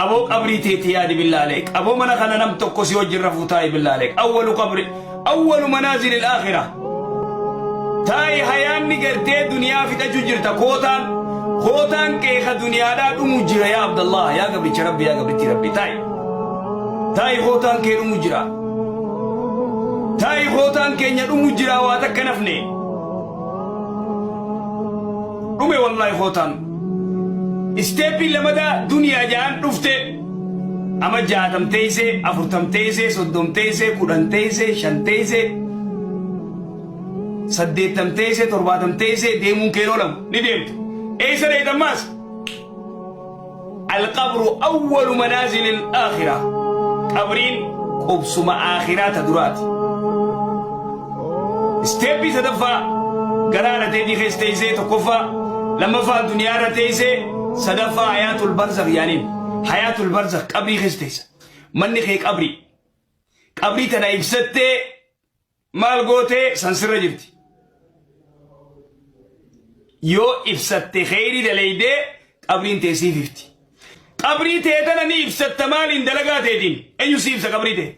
Aboo qabrii teeti yaadi billaa aleek. Aboo mana kana nam tokko si wajjin rafuu taa'i billaa aleek. Awwalu qabri awwalu manaazilil aakhira. Taa'i hayaanni gartee duniyaa fixachuu jirta kootaan kootaan qeeqa duniyaadhaa dhumu jira yaa Abdallah yaa gabricha rabbi yaa gabrittii rabbi taa'i. Taa'i kootaan kee dhumu jira. Taa'i kootaan keenya dhumu jira waa takka nafne. Dhume wallahi kootaan. Isteeppiin lamadaa duniyaa ja'an dhufte ama 60 teessee 40 teessee 30 teessee 10 teessee 5 teessee 80 teessee 70 teessee deemuun keen oolamu ni deemtu. Eessa dheeyta ammaas? Alqabru awwalu manaazilil aakhirah. Qabriin qubsuma aakhiraa ta duraati. Isteeppii sadaffaa garaa haadha teetii keessa teessee tokkoffaa, lammaffaa duniyaa irra teessee, sadaffaa hayaatul barzakh yaaniin. Hayaatul barzakh qabrii keessa teessa. Manni kee qabrii. Qabrii tana ibsattee Maal gootee san sirra jirti. Yoo ibsatte kheyrii daleeydee qabriin tee siif ifti. Qabrii tee tana ni ibsatta maaliin dalagaa teetiin. Eenyu si ibsa qabrii tee?